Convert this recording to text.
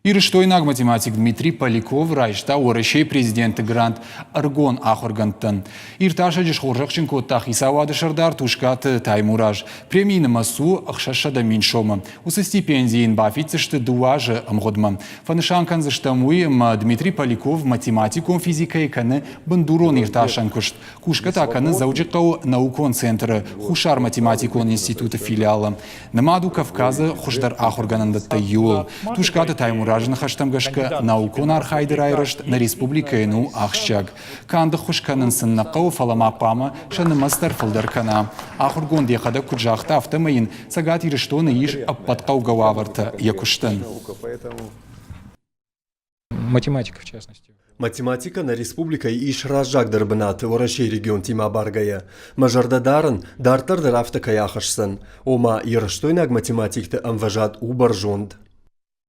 Ирыстойнаг математик Дмитрий Поляков райста Уӕрӕсейы президенты грант ӕрыгон ахуыргӕндтӕн. Иртасӕджы схорзӕхджын кодта хицауады сӕрдар Тускъаты Таймураз. Премийы нымӕц у 600 000 сомы. Уыцы стипенди йын бафиддзысты дыууӕ азы ӕмгъуыдмӕ. Фӕнысан кӕндзыстӕм уый, ӕмӕ Дмитрий Поляков математикон физикӕйы кӕны бындурон иртасӕн куыст. Кусгӕ та кӕны Дзӕуджыхъӕуы наукон центры Хуссар математикон институты филиалы. Нымад у Кавказы хуыздӕр ахуыргӕнӕндӕттӕй иуыл. Тускъаты Таймуразы ныхӕстӕм гӕсгӕ, наукон архайды райрӕзт нӕ республикӕйӕн у ахсджиаг. Канд ӕххуыс кӕнын сын нӕ хъӕуы, фӕлӕ ма хъуамӕ сӕ нымӕц дӕр фылдӕр кӕна. Ахуыргонд йӕхӕдӕг куыд загъта, афтӕмӕй йын Цӕгат Ирыстоны ис ӕппӕт хъӕугӕ уавӕртӕ йӕ куыстӕн. Математика, в частности. Математикӕ нӕ республикӕйы ис раззагдӕр бынаты Уӕрӕсейы регионтимӕ абаргӕйӕ. Мӕ зӕрдӕ дарын, дарддӕр дӕр афтӕ кӕй ахӕсдзӕн. Ома, ирыстойнаг математикты ӕмвӕзад у бӕрзонд.